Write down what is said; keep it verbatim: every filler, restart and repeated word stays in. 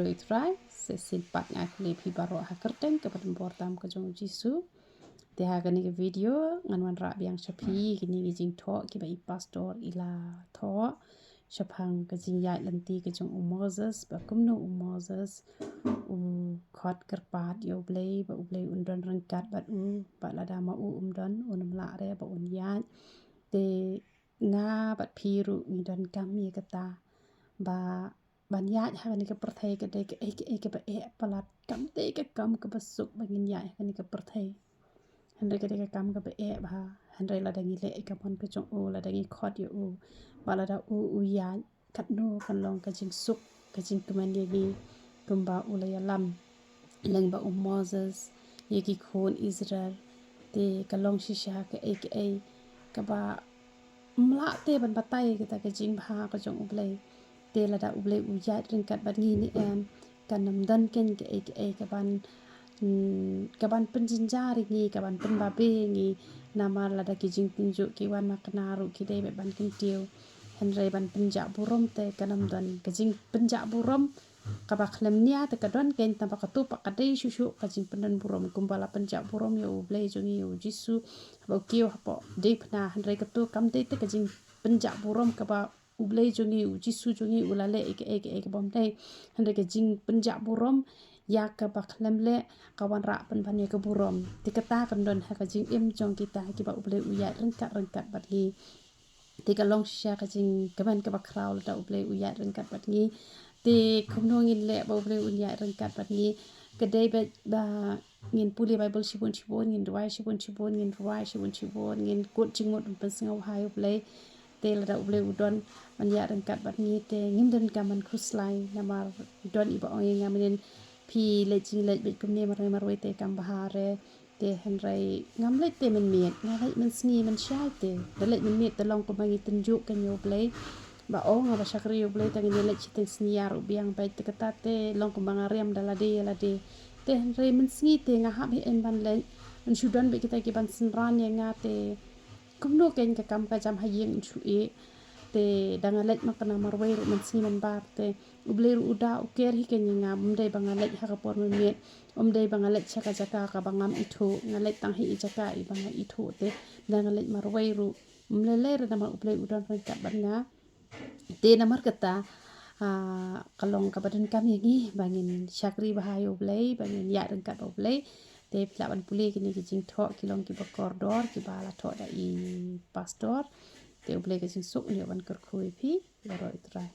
Ïa u Trai, sa shisien pat nga khublei phi baroh ha ka kyrteng kaba donbor tam ka jong u Jisu. Te ha kane ka video ngan wanrah biang sha phi kine ki jingthoh kiba i pastor i la thoh shaphang ka jingïaid lynti ka jong u Moses, ba kumno u Moses u khot kyrpad ïa u Blei ba u Blei un don ryngkat bad u, ba lada ma u um don, un ym lah re ba un ïaid. Te nga bad phi ruh ngi donkam ïa kata, ba ban ïaid ha kane ka pyrthei ka dei kaei kaei kaba eh palat, kam dei ka kam kaba suk ba ngin ïaid ha kane ka pyrthei. Hynrei ka dei ka kam kaba eh bha, hynrei lada ngi leh ïa ka mon ka jong u, lada ngi khot ïa u, ba lada u u ïaid, katno kan long ka jingsuk, ka jingkmen ïa ngi, kumba u la ïalam lyngba u Moses ïa ki khun Israel. Te ka long shisha kaei kaei kaba ym lah te ban batai kata ka jingbha ka jong u Blei. Te lada u Blei u ïaid ryngkat bad ngi ne em, kan ym don keiñ kaei kaei kaban, mm, kaban pynjynjar ïa ngi, kaban pynbabe ïa ngi. Namar lada ki jingtynjuh ki wan ma kane ruh ki dei beit ban kyntiew. Hynrei ban pynjah burom te kan ym don. Ka jingpynjah burom kaba khlem nia te ka don keiñ, tangba kato pat ka dei shuh shuh ka jingpyndon burom, kumba la pynjah burom ïa u Blei jong ngi u Jisu haba u kiew hapoh diengphna. Hynrei kato kam dei te ka jingpynjah burom kaba u Blei jong ngi, u Jisu jong ngi u la leh ïa kaei kaei kaba ym dei. Hynrei ka jingpynjah burom ïa kaba khlem leh ka wanrah pynban ïa ka burom. Te kata kan don ha ka jingim jong kita kiba u Blei u ïaid ryngkat ryngkat bad ngi. Te ka long shisha ka jingkmen kaba khraw lada u Blei u ïaid ryngkat bad ngi. Te kumno ngin leh ba u Blei un ïaid ryngkat bad ngi? Ka dei beit ba ngin pule Baibl shibun shibun, ngin duwai shibun shibun, ngin rwai shibun shibun, ngin kut jingmut ban pynsngewbha ïa u Blei. Te lada u Blei u don ban ïaid ryngkat bad ngi te ngim donkam ban khuslai, namar don iba ong ïa nga mynnin, phi leit jingleit beit kumne marwei marwei te kam bha re. Te hynrei ngam leit te mynmiet, nga leit mynsngi mynshai te. Da leit mynmiet te long kumba ngi tynjuh keiñ ïa u Blei. Ba ong nga ba shakri ïa u Blei te ngin ïa leit shiteng sngi ïa ruh biang beit, te kata te long kumba nga riam da lade ïa lade. Te hynrei mynsngi te nga hap hi-eiñ ban leit, yn shu don beit kita kiban synran ïa nga te. Kumno keiñ ka kam ka jam ha ïing yn shu ïeh. Te da nga leit ma kane marwei ruh mynsngi mynbar te u Blei ruh u da u ker hi keiñ ïa nga, ym dei ba nga leit ha ka por mynmiet, ym dei ba nga leit sha ka jaka kaba ngam ithuh, nga leit tang hi i jaka iba nga ithuh te da nga leit marwei ruh ym lei lei re namar u Blei u don ryngkat bad nga. Te namar kata, ah, ka long kaba donkam ïa ngi ba ngin shakri bha ïa u Blei, ba ngin ïaid ryngkat bad u Blei. Te phi lah ban pule kine ki jingthoh ki long kiba kordor kiba la thoh da i pastor. Te u Blei ka jingsuk un ïoh ban kyrkhu ïa phi baroh, ïa u Trai.